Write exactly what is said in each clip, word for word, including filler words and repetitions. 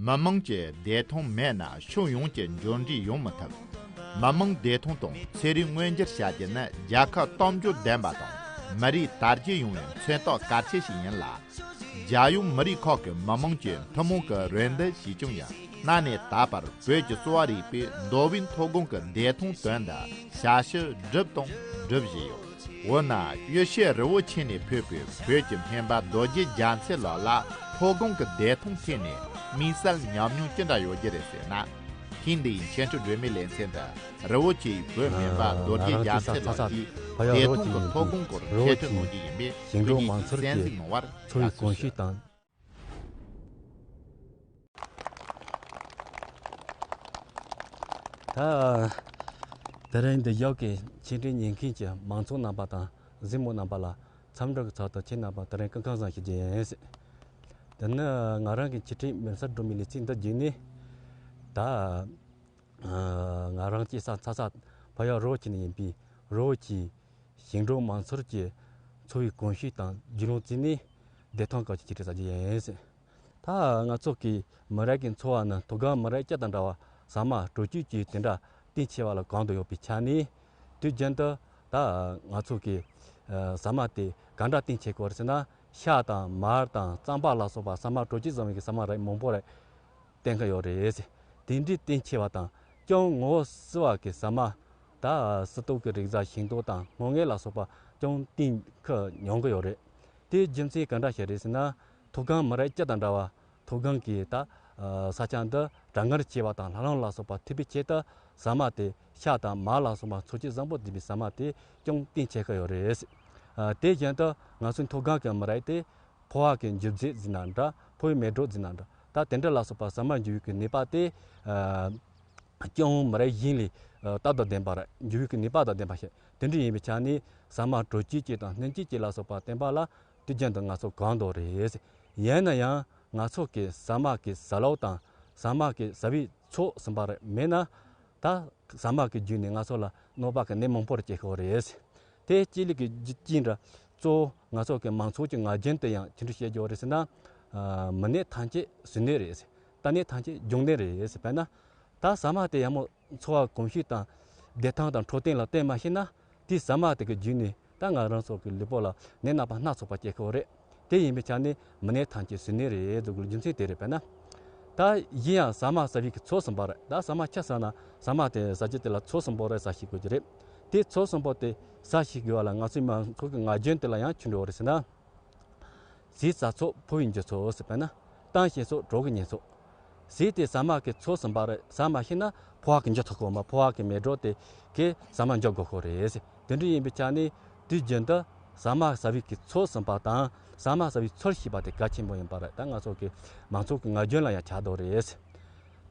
མི་དམངས་ཀྱི་བདེ་ཐང་མེད་ན་ཕྱོགས་ཡོངས་ཀྱི་འབྱོར་འབྲིང་ཡོང་མི་ཐུབ། མི་དམངས་བདེ་ཐང་དང་ཚན་རིག་མངོན་འགྱུར་བྱ་རྒྱུ་ནི་རྒྱལ་ཁབ་གཏམ་རྒྱུད་ལྡན་པ་དང་མི་རིགས་དར་རྒྱས་ཡོང་བའི་མཚོན་རྟགས་གལ་ཆེ་ཞིག་ཡིན་ལ། རྒྱལ་ཡོངས་མི་རིགས་ཁག་གི་མི་དམངས་ཀྱི་ཐུན་མོང་གི་རེ་འདུན་ཞིག་ཀྱང་ཡིན། གནའ་ནས་ད་བར་བོད་ཀྱི་གསོ་བ་རིག་པས་མདོ་དབུས་མཐོ་སྒང་གི་བདེ་ཐང་དོན་དུ་ཞབས་ཞུ་བསྒྲུབས་དང་སྒྲུབ་བཞིན་ཡོད། འོ་ན་གཡུལ་ཤུལ་རི་བོ་ཆེ་ནས་ཕེབས་པའི་བོད་ཀྱི་སྨན་པ་རྡོ་རྗེ་རྒྱལ་མཚན་ལགས་ལ་མཐོ་སྒང་གི་བདེ་ཐང་ཐད་ནས་དམིགས་བསལ་ཉམས་མྱོང་ཅི་འདྲ་ཡོད་རྒྱུ་རེད་ཟེར་ན། ཐེངས་འདིའི་འཆད་ཁྲིད་སྒྲོན་མེའི་ལེ་ཚན་དུ་རི་བོ་ཆེའི་བོད་སྨན་པ་རྡོ་རྗེ་རྒྱལ་མཚན་ལགས་ཀྱིས་བདེ་ཐང་གི་མཐོ་སྒང་སྐོར་འཆད་ཁྲིད་གནང་རྒྱུ་ཡིན་པས་ཁོ་ཉིད་ཀྱིས་གསན་གཟིགས་གནང་བར་དགའ་བསུ་ཞུ། ད། དེ་རིང་འདི་ཡག་གི་འཆད་ཁྲིད་ཉན་མཁན་གྱི་མང་ཚོགས་རྣམ་པ་དང་གཟིགས་མོ་རྣམ་པ་ལ་འཚམས་འདྲི་གི་ཚུལ་དུ་ཁྱེད་རྣམ་པ་དེ་རིང་སྐུ་ཁམས་བཟང་ཞུ་རྒྱུ་ཡིན། དེ་ནི་ང་རང་གི་འཆད་ཁྲིད་མུན་སེལ་སྒྲོན་མེའི་ལེ་ཚན་འདི་བརྒྱུད་ནས། ད། ང་རང་སྐྱེས་ས་འཚར་ས་ཕ་ཡུལ་རི་བོ་ཆེ་ནས་ཡིན་པས་རི་བོ་ཆེའི་ཞིང་འབྲོག་མང་ཚོགས་ཀྱི་འཚོ་བའི་གོམས་གཤིས་དང་རྒྱུས་ལོན་བརྩིས་ནས་བདེ་ཐང་སྐོར་གྱི་འཆད་ཁྲིད་ཟ་རྒྱུ་ཡིན། ད་ང་ཚོ་གི་མི་རབས་ཀྱི་འཚོ་བ་ནི་མཐོ་སྒང་མི་རབས་སྤྱི་དང་འདྲ་བར་ཟ་མ་དྲོ་སྐྱིད་ཀྱི་དེ་འདྲ་བརྟེན་ཆེ་བ་ལ་གང་དུ་ཡོད་པའི་ཆ་ནས། དུས་རྒྱུན་དུ་ད་ང་ཚོ་གི་ཟ་མ་དེ་ག་འདྲ་བརྟེན་ཆེ་དགོས་རེད་ཟེར་ན། ཤ་དང་མར་དང་རྩམ་པ་ལ་སོགས་པ་ཟ་མ་དྲོ་སྐྱིད་བཟང་བའི་གི་ཟ་མ་རིགས་མང་པོ་རེད། བསྟེན་གི་ཡོད་རེད། དེ་འདྲའི་བསྟེན་ཆེ་བ་དང་ཅུང་ངོ་བོ་བསིལ་བ་གི་ཟ་མ། ད་སིལ་ཏོག་གི་རིགས་ཟ་ཤིང་ཏོག་དང་སྔོ་ངད་ལ་སོགས་པ་ཅུང་བསྟེན་གི་མྱོང་གི་ཡོད་རེད། དེའི་རྒྱུ་མཚན་ག་འདྲ་ཞིག་རེད་ཟེར་ན། མཐོ་སྒང་མི་རབས་སྤྱི་དང་འདྲ་བ་མཐོ་སྒང་གི་ད་ས་ཆ་འདི་གྲང་ངར་ཆེ་བ་དང་ལྷ་ལུང་ལ་སོགས་པ་ཐེབས་པའི་ཆེད་དུ་ཟ་མ་དེ་ཤ་དང་མར་ལ་སོགས་པ་འཚོ་བཅུད་བཟང་པོ་ལྡན་པའི་ཟ་མ་དེ་ཅུང་བསྟེན་ཆེ་གི་ཡོད་རེད། དེ་བཞིན་དུ་ང་ཚོའི་མཐོ་སྒང་གི་མི་རབས་དེ། ཕོ་བ་གི་འཇུ་རྩལ་ཟེར་ན་འདྲ། ཕོ་བའི་མེ་སྒྲོན་ཟེར་ན་འདྲ། ད་དེ་འདྲ་ལ་སོགས་པ་ཟ་མ་འཇུ་བའི་གི་ནུས་པ་དེ། ཨ། ཅུང་མི་རབས་གཞན་ལས་ཨ་སྟབས་དང་ལྡན་པ་རེད། འཇུ་བའི་གི་ནུས་པ་དང་ལྡན་པ་ཞིག་དེ་འདྲ་ཡིན་པའི་ཆ་ནས་ཟ་མ་དྲོ་སྐྱིད་ཅིག་དང་སྙུན་སྐྱིད་ཅིག་ལ་སོགས་པ་བསྟེན་པ་ལ་དུས་རྒྱུན་དུ་ང་ཚོ་གང་འདོད་རེད། ཡིན་ན་ཡང་ང་ཚོ་གི་ཟ་མ་གི་ཟ་ལུགས་དང་ཟ་མ་གི་ཟ་བའི་ཚོད་ཟིན་པ་རེད། མེད་ན། ད་ཟ་མ་གི་བརྒྱུད་ནས་ང་ཚོ་ལ་གནོད་པ་གི་ནད་མང་པོ་རེ་སྐྱེལ་གི་ཡོད་རེད། དེ་གཅིག་ལས་ཀྱི་རྒྱུ་རྐྱེན་འདྲ་གཙོ་བོ་ང་ཚོ་གི་མང་ཚོགས་ཀྱི་ངར་རྒྱུན་དེ་ཡང་ཅི་འདྲ་བཤད་རྒྱུ་རེད་ཟེར་ན། ཨ། མི་ནད་ཐམས་ཅད་གཟོད་ནད་རེད། ལྟ་ནད་ཐམས་ཅད་སྦྱོང་ནད་རེད་ཟེར། དཔེར་ན། ད་ཟ་མ་དེ་ཡག་མོ་འཚོ་བ་གོམས་གཤིས་དང་བདེ་ཐང་དང་འཕྲོད་བསྟེན་ལ་བརྟེན་མ་ཤེས་ན། དེ་ཟ་མ་དེ་གི་བརྒྱུད་ནས་ད་ང་རང་ཚོ་གི་ལུས་པོ་ལ་ནད་རྣམ་པ་སྣ་ཚོགས་པ་སྐྱེལ་གི་ཡོད་རེད། དེ་ཡིན་པའི་ཆ་ནས་མི་ནད་ཐམས་ཅད་གཟོད་ནད་རེད་འདུག་གི་རྒྱུ་མཚན་དེ་རེད། དཔེར་ན། ད་གཞན་ཡང་ཟ་མ་ཟ་བའི་གི་ཚོད་ཟིན་པ་རེད། ད་ཟ་མ་ཆ་ཟ་ན་ཟ་མ་དེ་ཟ་རྒྱུ་དེ་ལ་ཚོད་ཟིན་པོ་རེད་ཟ་ཤེས་དགོས་ཀྱི་རེད། དེ་ཚོད་ཟིན་པོ་དེ་ཟ་ཤེས་དགོས་པ་ལ་ང་ཚོའི་མང་ཚོགས་ཀྱི་ངར་རྒྱུན་དེ་ལ་ཡང་ཅི་འདྲ་བོ་རེད་ཟེར་ན། ཟས་ཟ་ཚོད་ཕོ་བའི་འཇུ་ཚོད་ཟེར། དཔེར་ན། གཏམ་བཤད་ཚོད་གྲོགས་ཀྱི་ཉན་ཚོད། ཟས་དེ་ཟ་མ་གི་ཚོད་ཟིན་པ་རེད། ཟ་མ་ཤེས་ན་ཕོ་བ་གི་འཇུ་ཐུབ་གོ་མ། ཕོ་བ་གི་མེ་སྒྲོན་དེ་གིས་ཟ་མ་འཇུ་དགོས་ཁོ་རེད། དེ་འདྲ་ཡིན་པའི་ཆ་ནས་དུས་རྒྱུན་དུ་ཟ་མ་ཟ་བའི་གི་ཚོད་ཟིན་པ་དང་ཟ་མ་ཟ་བའི་ཚུལ་ཤེས་པ་དེ་གལ་ཆེན་པོ་ཡིན་པ་རེད། ད་ང་ཚོ་གི་མང་ཚོགས་ཀྱི་ངར་རྒྱུན་ལ་ཡང་ཆགས་འགྲོ་རེད།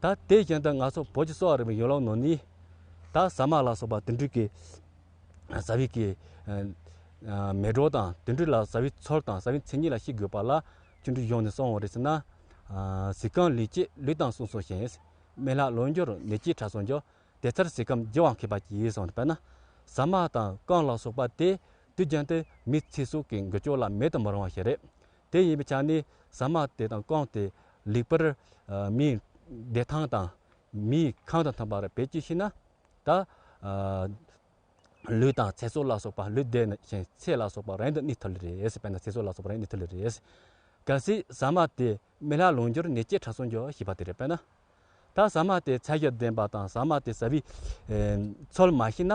ད་དེ་བཞིན་དུ་ང་ཚོ་བོད་ཀྱི་གསོ་བ་རིག་པའི་ཡོ་ལོ་ནང་ནས་ད་ཟ་མ་ལ་སོགས་པ་དེ་འདྲ་གི་ཟ་བའི་གི་ཨ་ཨ་མེ་སྒྲོན་དང་དེ་འདྲ་ལ་ཟ་བའི་ཚུལ་དང་ཟ་བའི་མཚན་ཉིད་ལ་ཤེས་དགོས་པ་ལ་ཅི་འདྲ་གཞུང་ནས་གསུངས་པ་རེད་ཟེར་ན། ཨ་ཟས་སྐོམ་ལས་བྱེད་ལུས་དང་གསུམ་སོ་ཞིང་། སྨན་བླ་ལོངས་སྦྱོར་ནད་བཅོས་ཕྲ་སོང་འགྱུར། དེ་ཚར་ཟས་སྐོམ་བགྱི་བའང་མཁས་པར་གྱིས་གསུངས། དཔེར་ན། ཟ་མ་དང་སྐོམ་ལ་སོགས་པ་དེ་དུས་རྒྱུན་དུ་མི་ཚེ་སྲོག་གི་འགུལ་སྐྱོད་ལ་མེད་དུ་མི་རུང་བ་ཞིག་རེད། དེ་ཡིན་པའི་ཆ་ནས་ཟ་མ་དེ་དང་སྐོམ་དེ་ལེགས་པར་ཨ་མིའི་བདེ་ཐང་དང་མིའི་ཁམས་དང་མཐུན་པ་རེད། བེད་སྤྱོད་ཤེས་ན། ད་ཨ་ལུས་དང་ཚེ་སྲོག་ལ་སོགས་པ། ལུས་བདེ་ཞིང་ཚེ་ལ་སོགས་པ་རིང་དུ་གནས་ཐུབ་ལེ་རེད། དཔེར་ན་ཚེ་སྲོག་ལ་སོགས་པ་རིང་གནས་ཐུབ་ལེ་རེད། གལ་སྲིད་ཟ་མ་དེ་སྨན་བླ་ལོངས་སྦྱོར་ནད་བཅོས་ཕྲ་སོང་འགྱུར་ཞེས་པ་དེ་རེད། དཔེར་ན། ད་ཟ་མ་དེ་ཚད་གཞི་ལྡན་པ་དང་ཟ་མ་དེ་ཟ་བའི་ཨེ་ཚུལ་མ་ཤེས་ན།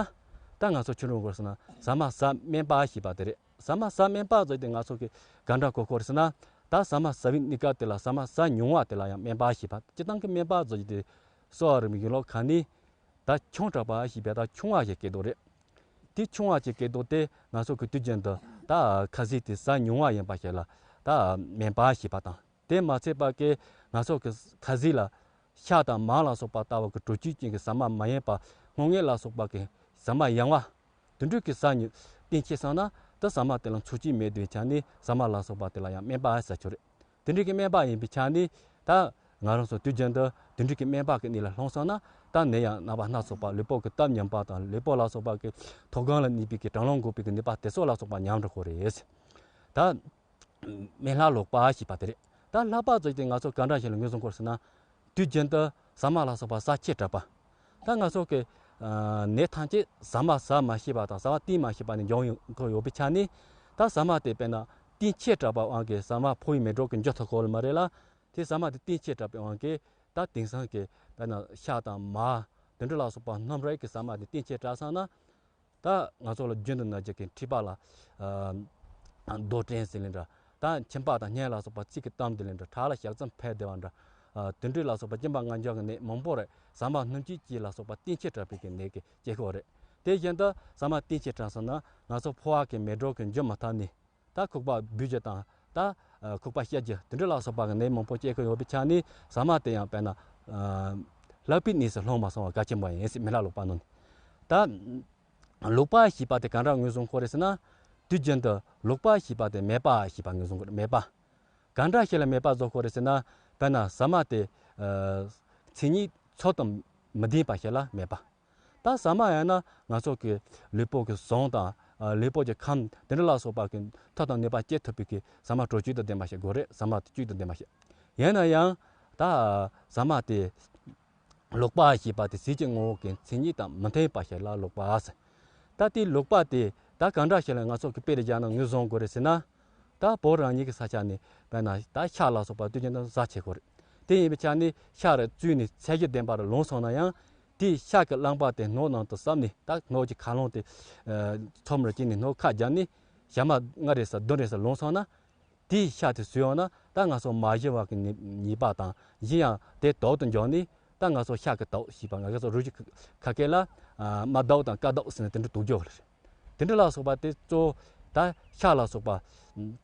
ད་ང་ཚོ་ཆུ་འགྲོ་དགོས་སོང་ན་ཟ་མ་ཟ་སྨན་པ་ཞེས་པ་དེ་རེད། ཟ་མ་ཟ་སྨན་པ་ཟེར་དེ་ང་ཚོ་གི་ག་འདྲ་གོ་དགོས་རེད་ཟེར་ན། ད་ཟ་མ་ཟ་བའི་གནས་སྐབས་དེ་ལ་ཟ་མ་ཟ་མྱོང་བ་དེ་ལ་ཡང་སྨན་པ་ཞེས་པ། སྤྱིར་བཏང་གི་སྨན་པ་ཟེར་དེ་གསོ་བ་རིག་པའི་ཡོ་ལོ་ཁག་ནས། ད་ཆང་དྲག་པ་ཞེས་པའི་ད་ཆུང་བ་ཞིག་སྐད་དོད་རེད། དེ་ཆུང་བ་ཞིག་སྐད་དོད་དེ་ང་ཚོ་གི་དུས་རྒྱུན་དུ་ད་ཁ་ཟས་དེ་ཟ་མྱོང་བ་ཡིན་པ་ཞིག་ལ་ད་སྨན་པ་ཞེས་པ་དང་། དེ་མ་ཚད་པ་གི་ང་ཚོ་གི་ཁ་ཟས་ལ་ཤ་དང་མར་ལ་སོགས་པ་ལྟ་བུ་གི་དྲོ་སྐྱིད་ཅན་གྱི་ཟ་མ་མ་ཡིན་པ། སྔོ་ངད་ལ་སོགས་པ་གི་ཟ་མ་ཡང་བ་དེ་འདྲ་གི་ཟ་ཉུ་བསྟེན་ཆེ་སོང་ན། ད་ཟ་མ་དེ་ལ་འཚོ་བཅུད་མེད་པའི་ཆ་ནས་ཟ་མ་ལ་སོགས་པ་དེ་ལ་ཡང་སྨན་པ་ཟེར་ཆོག་རེད། དེ་འདྲ་གི་སྨན་པ་ཡིན་པའི་ཆ་ནས་ད་ང་རང་ཚོ་དུས་རྒྱུན་དུ་དེ་འདྲ་གི་སྨན་པ་གི་གནས་ལ་ལྷུང་སོང་ན། ད་ནད་ཡམས་རྣམ་པ་སྣ་ཚོགས་པ། ལུས་པོ་གི་སྟོབས་ཉམས་པ་དང་། ལུས་པོ་ལ་སོགས་པ་གི་མཐོ་སྒང་ལ་གནས་པའི་གི་གྲང་རླུང་འགུགས་པའི་གི་ནུས་པ་དེ་ཚོ་ལ་སོགས་པ་ཉམས་འགྲོ་གི་རེད། ད་སྨན་བླ་ལོག་པ་ཞེས་པ་དེ་རེད། ད་ལྷག་པ་ཙམ་གྱིས་ང་ཚོ་ག་འདྲ་ཞིག་ལ་ངོས་བཟུང་དགོས་ཟེར་ན། དུས་རྒྱུན་དུ་ཟ་མ་ལ་སོགས་པ་ཟ་ཆེས་དྲགས་པ། ད་ང་ཚོ་གི་ཨ་ནད་ཐམས་ཅད་ཟ་མ་ཟ་མ་ཤེས་པ་དང་ཟ་མ་བསྟེན་མ་ཤེས་པ་ནས་འབྱུང་ཡོང་གི་ཡོད་པའི་ཆ་ནས། ད་ཟ་མ་དེ་དཔེར་ན་བསྟེན་ཆེས་དྲགས་པའི་དབང་གིས་ཟ་མ་ཕོ་བའི་མེ་སྒྲོ་གིས་འཇུ་ཐུབ་ཀྱི་ཡོད་མ་རེད་ལ། དེ་ཟ་མ་དེ་བསྟེན་ཆེས་དྲགས་པའི་དབང་གིས་ད་དེང་སང་གི་དཔེར་ན་ཤ་དང་མར་དེ་འདྲ་ལ་སོགས་པ་སྣུམ་རིགས་ཀྱི་ཟ་མ་དེ་བསྟེན་ཆེས་དྲགས་སོང་ན། ད་ང་ཚོ་ལ་རྒྱུན་དུ་ན་རྒྱུ་གི་མཁྲིས་པ་ལ་ཨ་རྡོ་སྐྲན་ཟེར་ལེ་འདྲ། ད་མཆིན་པ་དང་སྙིང་ལ་སོགས་པ་ཚིལ་གྱིས་གཏུམས་དེ་ལེ་འདྲ། ཁྲག་ལ་ཞག་ཙམ་འཕེལ་བསྡད་པ་འདྲ། ཨ་དེ་འདྲ་ལ་སོགས་པ་སྐྱེ་བ་ལྔ་འགྱུར་གྱི་ནད་མང་པོ་རེད། ཟ་མ་སྣུམ་གཅོད་ཅིག་ལ་སོགས་པ་བསྟེན་ཆེས་དྲགས་པའི་གི་ནད་ཀྱི་སྐྱེ་ཁོག་རེད། དེ་བཞིན་དུ་ཟ་མ་བསྟེན་ཆེས་དྲགས་སོང་ན་ང་ཚོ་ཕོ་བ་གི་མེ་སྒྲོ་གིས་འཇུ་མ་ཐུབ་ནས། ད་ཁུག་པ་འབུད་རྒྱུ་དང་། ད་ཨ་ཁུག་པ་བཤལ་རྒྱུ་དེ་འདྲ་ལ་སོགས་པ་གི་ནད་མང་པོ་སྐྱེ་གི་ཡོད་པའི་ཆ་ནས་ཟ་མ་དེ་ཡང་དཔེར་ན་ཨ་ལྷག་པའི་གནས་སུ་ལྷུང་མ་སོང་བ་གལ་ཆེན་པོ་ཡིན་ཟེར་མི་ལ་ལོག་པ་ནང་ནས། ད་ལོག་པ་ཞེས་པ་དེ་ག་འདྲ་ངོས་བཟུང་དགོས་རེད་ཟེར་ན། དུས་རྒྱུན་དུ་ལོག་པ་ཞེས་པ་དེ་མེད་པ་ཞེས་པ་ངོས་བཟུང་དགོས་རེད། མེད་པ། ག་འདྲ་ཞིག་ལ་མེད་པ་བཟོ་དགོས་རེད་ཟེར་ན། དཔེར་ན་ཟ་མ་དེ་ཨ་མཚན་ཉིད་ཚུལ་དང་མི་ལྡན་པ་ཞིག་ལ་མེད་པ། ད་ཟ་མ་ཡང་ན་ང་ཚོ་གི་ལུས་པོ་གི་ཟུངས་དང་ཨ་ལུས་པོ་གི་ཁམས་དེ་འདྲ་ལ་སོགས་པ་གི་མཐུ་དང་ནུས་པ་སྐྱེད་ཐུབ་པའི་གི་ཟ་མ་དྲོད་བཅུད་དང་ལྡན་པ་ཞིག་དགོས་རེད། ཟ་མ་དེ་བཅུད་དང་ལྡན་པ་ཞིག་ཡིན་ན་ཡང་ད་ཟ་མ་དེ་ལོག་པ་ཞེས་པ་དེ་ཟས་ཀྱི་ངོ་བོ་གི་མཚན་ཉིད་དང་མི་མཐུན་པ་ཞིག་ལ་ལོག་པ་ཟེར། ད་དེའི་ལོག་པ་དེ་ད་གང་འདྲ་ཞིག་ལ་ང་ཚོ་གི་དཔེ་རེ་བཞག་ན་ངོས་བཟུང་དགོས་རེད་ཟེར་ན། ད་བོད་རང་ཉིད་ཀྱི་ས་ཆ་ནས་དཔེར་ན་ད་ཤ་ལ་སོགས་པ་དུས་རྒྱུན་དུ་ཟ་བྱེད་དགོས་རེད། དེ་ཡིན་པའི་ཆ་ནས་ཤ་རེ་བཙོས་ནས་ཚད་གཞི་ལྡན་པ་རེ་ལོངས་སོང་ན་ཡང་། དེའི་ཤ་གི་རླངས་པ་དེ་སྣོད་ནང་དུ་བསྲབས་ནས། ད་སྣོད་ཀྱི་ཁ་རླངས་དེ་ཨ་ཚོམ་རེ་བྱས་ནས་སྣོད་ཁ་བརྒྱབ་ནས་ཞག་མ་ལྔ་རེ་ཙམ་བདུན་རེ་ཙམ་ལོངས་སོང་ན། དེའི་ཤ་དེ་ཟོས་ཡོང་ན་ད་ང་ཚོ་མ་ཞི་བ་གི་ནད་ནད་པ་དང་། གཞན་ཡང་དེ་དོག་ཏུ་འཇོག་ནས། ད་ང་ཚོ་ཤ་གི་དོག་ཞེས་པ་ང་ཚོ་རུས་ཀྱི་ཁ་སྐད་ལ་ཨ་རྨ་དོག་དང་རྐ་དོག་ཟེར་ནས་དེ་འདྲ་དོག་རྒྱུ་ཡོད་རེད། དེ་འདྲ་ལ་སོགས་པ་དེ་གཙོ་བོ་ད་ཤ་ལ་སོགས་པ་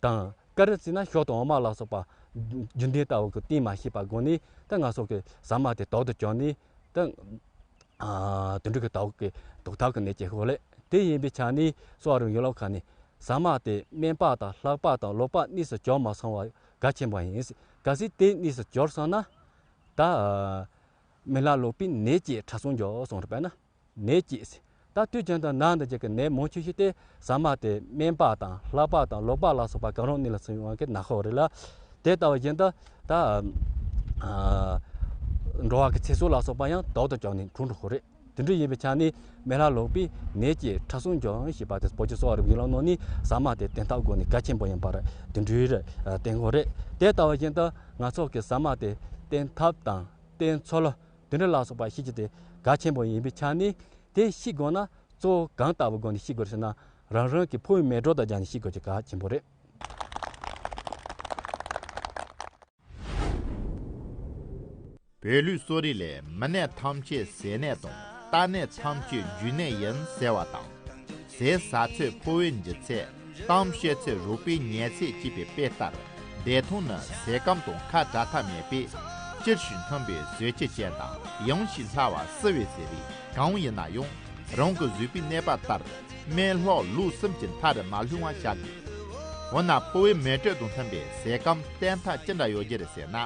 དང་། ག་རེ་ཟེར་ན་ཞོ་དང་འོ་མ་ལ་སོགས་པ་རྒྱུན་ལྡན་ལྟ་བུ་གི་བསྟེན་མ་ཤེས་པའི་སྒོ་ནས། ད་ང་ཚོ་གི་ཟ་མ་དེ་དོག་ཏུ་བྱུང་ནས། ད་ཨ་དེ་འདྲ་གི་དོག་གི་དོག་ཐག་གི་ནད་སྐྱེ་ཤོག་ལེ། དེ་ཡིན་པའི་ཆ་ནས་གསོ་བ་རིག་ཡོད་ལོག་ཁ་ནས་ཟ་མ་དེ་སྨན་པ་དང་ལྷག་པ་དང་ལོག་པ་གཉིས་སུ་གྱུར་མ་སོང་བ་གལ་ཆེན་པོ་ཡིན། གལ་སྲིད་དེ་གཉིས་སུ་གྱུར་སོང་ན། ད་ཨ་མི་ལ་ལོག་པའི་ནད་ཀྱིས་ཁྲག་ཟུང་འཇོག་སོང་རེད་པས་ན། ནད་ཀྱིས། ད་དུས་རྒྱུན་དུ་ན་འདི་བྱེད་ཀྱི་ནད་མང་ཆེ་ཤོས་དེ་ཟ་མ་དེ་སྨན་པ་དང་ལྷག་པ་དང་ལོག་པ་ལ་སོགས་པ་གང་རུང་གཉིས་ལ་སོགས་པའི་དབང་གིས་ན་ཤོག་རེད་ལ། དེ་ལྟ་བུ་བཞིན་དུ་ད་ཨ་འགྲོ་བ་གི་ཚེ་སྲོག་ལ་སོགས་པ་ཡང་དོག་ཏུ་བྱུང་ནས་འཁྲུག་འགྲོ་ཤོག་རེད། དེ་འདྲ་ཡིན་པའི་ཆ་ནས་མི་ལ་ལོག་པའི་ནད་ཀྱིས་ཁྲག་ཟུང་འཇོག་ཞེས་པ་དེ་བོད་ཀྱི་གསོ་བ་རིག་པའི་ལམ་ནང་ནས་ཟ་མ་དེ་བསྟེན་ཐབས་སྒོ་ནས་གལ་ཆེན་པོ་ཡིན་པར་དེ་འདྲའི་བསྟན་དགོས་རེད། དེ་ལྟ་བུ་བཞིན་དུ་ང་ཚོ་གི་ཟ་མ་དེ་བསྟེན་ཐབས་དང་བསྟེན་ཚུལ། དེ་འདྲ་ལ་སོགས་པ་ཤེས་རྒྱུ་དེ་གལ་ཆེན་པོ་ཡིན་པའི་ཆ་ནས། དེ་ཤེས་དགོས་ན་གཙོ་བོ་གང་ལྟ་བུའི་སྒོ་ནས་ཤེས་དགོས་ཟེར་ན། རང་རང་གི་ཕོ་བའི་མེ་སྒྲོན་དང་སྦྱར་ནས་ཤེས་དགོས་ཀྱི་གལ་ཆེན་པོ་རེད། བོད་ལུགས་གསོ་རིག་ལས། མི་ནད་ཐམས་ཅད་ཟས་ནད་དང་། རྟ་ནད་ཐམས་ཅད་རྒྱུ་ནད་ཡིན་ཟེར་བ་དང་། ཟས་ཟ་ཚད་ཕོ་བའི་འཇུ་ཚད། གཏམ་བཤད་ཚད་རོགས་པའི་ཉལ་ཚད་ཅེས་པའི་དཔེ་ལྟར། བདེ་ཐང་ནི་ཟས་སྐོམ་དང་ཁ་བྲལ་ཐབས་མེད་པས། སྤྱིར་ཞིང་མཐུན་པའི་ཟས་བཅུད་ཅན་དང་། ཡང་ཞིང་སླ་བ་བསིལ་བའི་ཟས་རིགས་གང་ཡིན་ན་ཡང་། རང་གི་བཟོས་པའི་ནད་པ་ལྟར། སྨན་ལྷག་ལུགས་གསུམ་གྱི་མཐའ་རུ་མ་ལྷུང་བ་བྱ་དགོས། འོ་ན་ཕོ་བའི་མེ་དྲོད་དང་མཐུན་པའི་ཟས་སྐོམ་བསྟེན་ཐབས་ཅི་འདྲ་ཡོད་རྒྱུ་རེད་ཟེར་ན།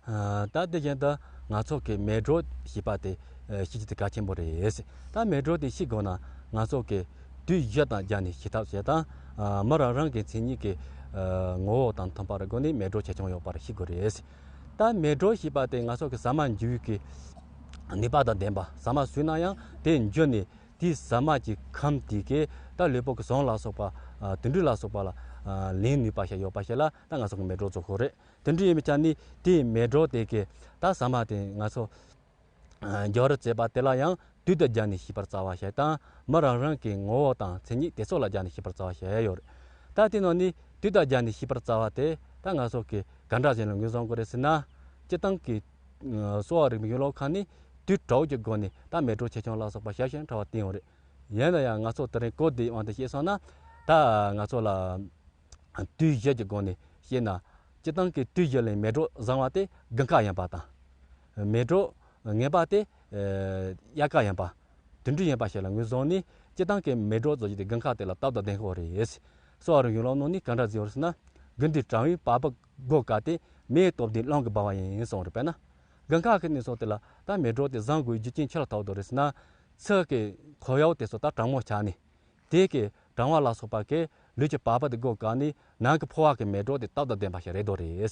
ཨ་ད་དེ་བཞིན་དུ་ང་ཚོ་གི་མེ་སྒྲོན་ཞེས་པ་དེ་ཨ་ཤེས་རྒྱུ་དེ་གལ་ཆེན་པོ་རེད། ད་མེ་སྒྲོན་དེ་ཤེས་དགོས་ན་ང་ཚོ་གི་དུས་བཞི་དང་སྦྱར་ནས་ཤེས་ཐབས་བྱེད་དང་། ཨ་མི་རང་རང་གི་མཚན་ཉིད་ཀྱི་ཨ་ངོ་བོ་དང་མཐུན་པར་སྒོ་ནས་མེ་སྒྲོན་ཆེ་ཆུང་ཡོད་པར་ཤེས་དགོས་རེད། ད་མེ་སྒྲོན་ཞེས་པ་དེ་ང་ཚོ་གི་ཟ་མ་འཇུ་བའི་གི་ནུས་པ་དང་ལྡན་པ། ཟ་མ་ཟོས་ན་ཡང་དེ་འཇུ་ནས། དེའི་ཟ་མ་གྱི་ཁམས་དེ་གས་ད་ལུས་པོ་གི་ཟུངས་ལ་སོགས་པ། ཨ་དུད་འགྲོ་ལ་སོགས་པ་ལ་ཨ་ལེན་ནུས་པ་ཞིག་ཡོད་པ་ཞིག་ལ་ད་ང་ཚོ་གི་མེ་སྒྲོན་བཟོ་དགོས་རེད། དེ་འདྲ་ཡིན་པའི་ཆ་ནས་དེའི་མེ་སྒྲོན་དེ་གས་ད་ཟ་མ་དེ་ང་ཚོ་ཨ་འཇུ་རུ་བྱེད་པ་དེ་ལ་ཡང་དུས་དང་སྦྱར་ནས་ཤེས་པར་བྱ་བ་ཞིག་དང་། མི་རང་རང་གི་ངོ་བོ་དང་མཚན་ཉིད་དེ་ཚོ་ལ་སྦྱར་ནས་ཤེས་པར་བྱ་བ་ཞིག་ཡོད་རེད། ད་དེ་ནང་ནས་དུས་དང་སྦྱར་ནས་ཤེས་པར་བྱ་བ་དེ་ད་ང་ཚོ་གི་ག་འདྲ་ཞིག་ལ་ངོས་བཟུང་དགོས་རེད་ཟེར་ན། སྤྱིར་བཏང་གི་གསོ་བ་རིག་པའི་ཡུལ་ལུགས་ཁག་ནས་དུས་དྲུག་གི་སྒོ་ནས་ད་མེ་སྒྲོན་ཆེ་ཆུང་ལ་སོགས་པ་ཞིབ་ཅིང་ཕྲ་བ་བསྟན་ཡོད་རེད། ཡིན་ན་ཡང་ང་ཚོ་དེ་རིང་གོ་བདེའི་དབང་དུ་བཤད་སོང་ན། ད་ང་ཚོ་ལ་དུས་བཞི་གི་སྒོ་ནས་བཤད་ན། སྤྱིར་བཏང་གི་དུས་བཞི་ལ་མེ་སྒྲོན་བཟང་བ་དེ་དགུན་ཁ་ཡིན་པ་དང་། མེ་སྒྲོན་ངན་པ་དེ་དབྱར་ཁ་ཡིན་པ། དུད་འགྲོ་ཡིན་པ་ཞིག་ལ་ངོས་བཟུང་ནས། སྤྱིར་བཏང་གི་མེ་སྒྲོན་བཟོ་རྒྱུ་དེ་དགུན་ཁ་དེ་ལ་སྟབས་དང་ལྡན་དགོས་རེད། གསོ་བ་རིག་ཡུལ་ལུགས་ནང་ནས་ག་འདྲ་བཟོས་ཡོད་ཟེར་ན། དགུན་དུས་གྲང་བའི་བ་སྤུ་སྒོ་བཀག་སྟེ། མེའི་སྟོབས་ལྡན་རླུང་གིས་སྦལ་བ་ཡིན་གསུངས་རེད། དཔེར་ན། དགུན་ཁ་གི་གནས་ཚུལ་དེ་ལ་ད་མེ་སྒྲོན་དེ་བཟང་དགོས་རྒྱུ་རྐྱེན་ཅི་ལ་ཐུག་འདུག་རེད་ཟེར་ན། ཚྭ་གི་ཁོར་ཡུག་དེ་ཚོ་ད་གྲང་མོ་ཆགས་ནས། དེ་གི་གྲང་བ་ལ་སོགས་པ་གི་ལུས་ཀྱི་བ་སྤུ་དེ་སྒོ་བཀག་ནས། ནང་གི་ཕོ་བ་གི་མེ་སྒྲོན་དེ་སྟབས་དང་ལྡན་པ་ཞིག་རེད་འདུག་རེད།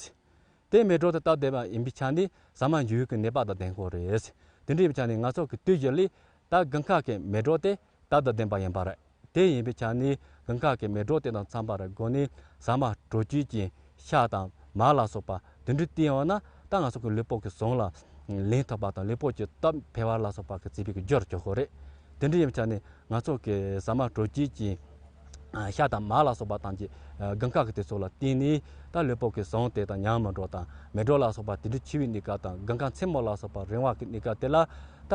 དེ་མེ་སྒྲོན་དེ་སྟབས་བདེ་བ་ཡིན་པའི་ཆ་ནས་ཟ་མ་འཇུ་ཡུལ་གྱི་ནུས་པ་དང་ལྡན་གྱི་ཡོད་རེད། དེ་འདྲ་ཡིན་པའི་ཆ་ནས་ང་ཚོ་གི་དུས་རྒྱུན་ལ་ད་དགུན་ཁ་གི་མེ་སྒྲོན་དེ་སྟབས་དང་ལྡན་པ་ཡིན་པ་རེད། དེ་ཡིན་པའི་ཆ་ནས་དགུན་ཁ་གི་མེ་སྒྲོན་དེ་དང་འཚམས་པ་རེད་དགོས་ནས་ཟ་མ་དྲོ་སྐྱིད་ཅན་ཤ་དང་མར་ལ་སོགས་པ་དེ་འདྲ་བསྟེན་ཡོང་ན་ད་ང་ཚོ་གི་ལུས་པོ་གི་ཟུངས་ལ་ལེན་ཐུབ་པ་དང་ལུས་པོ་གི་སྟོབས་འཕེལ་བ་ལ་སོགས་པ་གི་བྱེད་པའི་གི་རྒྱུར་གྱུར་གྱི་ཡོད་རེད། དེ་འདྲ་ཡིན་པའི་ཆ་ནས་ང་ཚོ་གི་ཟ་མ་དྲོ་སྐྱིད་ཅན་ཤ་དང་མར་ལ་སོགས་པ་དང་གི་དགུན་ཁ་གི་དུས་ཚོད་ལ་བསྟེན་ནས་ད་ལུས་པོ་གི་ཟུངས་དེ་དང་ཉམས་མི་འགྲོ་དང་མེ་སྒྲོན་ལ་སོགས་པ་དེ་འདྲ་འཆི་བའི་གནས་སྐབས་དང་དགུན་ཁ་མཚན་མོ་ལ་སོགས་པ་རིང་བ་གི་གནས་སྐབས་དེ་ལ་ད་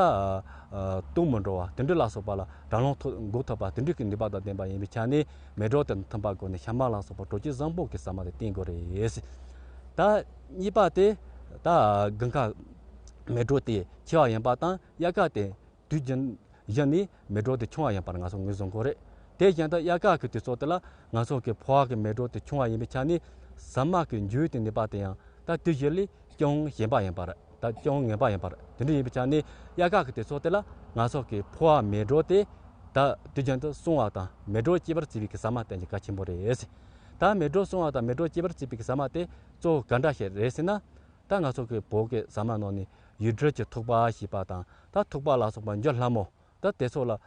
སྡུག་མི་འགྲོ་བ་དེ་འདྲ་ལ་སོགས་པ་ལ་རང་ལོངས་ཐོབ་འགུག་ཐུབ་པ་དེ་འདྲ་གི་ནུས་པ་དང་ལྡན་པ་ཡིན་པའི་ཆ་ནས་མེ་སྒྲོན་དེ་དང་མཐུན་པ་སྒོ་ནས་ཤ་མར་ལ་སོགས་པ་དྲོ་སྐྱིད་བཟང་པོ་གི་ཟ་མ་དེ་བསྟེན་དགོས་རེད། ད་གཉིས་པ་དེ་ད་དགུན་ཁ་མེ་སྒྲོན་དེ་ཆེ་བ་ཡིན་པ་དང་དབྱར་ཁ་དེ་དུས་རྒྱུན་བཞིན་ནས་མེ་སྒྲོན་དེ་ཆུང་བ་ཡིན་པར་ང་ཚོ་ངོས་བཟུང་དགོས་རེད། དེ་བཞིན་དུ་དབྱར་ཁ་གི་དུས་ཚོད་དེ་ལ་ང་ཚོ་གི་ཕོ་བ་གི་མེ་སྒྲོན་དེ་ཆུང་བ་ཡིན་པའི་ཆ་ནས་ཟ་མ་གི་འཇུ་ཡུལ་དེ་ནུས་པ་དེ་ཡང་ད་དུས་རྒྱུན་ལས་ཅུང་ཞན་པ་ཡིན་པ་རེད། ད་ཅུང་ངན་པ་ཡིན་པ་རེད། དེ་འདྲ་ཡིན་པའི་ཆ་ནས་དབྱར་ཁ་གི་དུས་ཚོད་དེ་ལ་ང་ཚོ་གི་ཕོ་བ་མེ་སྒྲོན་དེ་ད་དུས་རྒྱུན་དུ་སྲུང་བ་དང་མེ་སྒྲོན་སྐྱེད་པར་བྱེད་པའི་གི་ཟ་མ་དེ་གལ་ཆེན་པོ་རེད། ད་མེ་སྒྲོན་སྲུང་བ་དང་མེ་སྒྲོན་སྐྱེད་པར་བྱེད་པའི་གི་ཟ་མ་དེ་གཙོ་བོ་ག་འདྲ་ཞིག་རེད་ཟེར་ན། ད་ང་ཚོ་གི་བོད་ཀྱི་ཟ་མ་ནང་ནས་ཡུལ་གྲུ་གི་ཐུག་པ་ཞེས་པ་དང་ད་ཐུག་པ་ལ་སོགས་པ་འཇུ་སླ་མོ། ད་དེ་ཚོ་ལ་ཨ་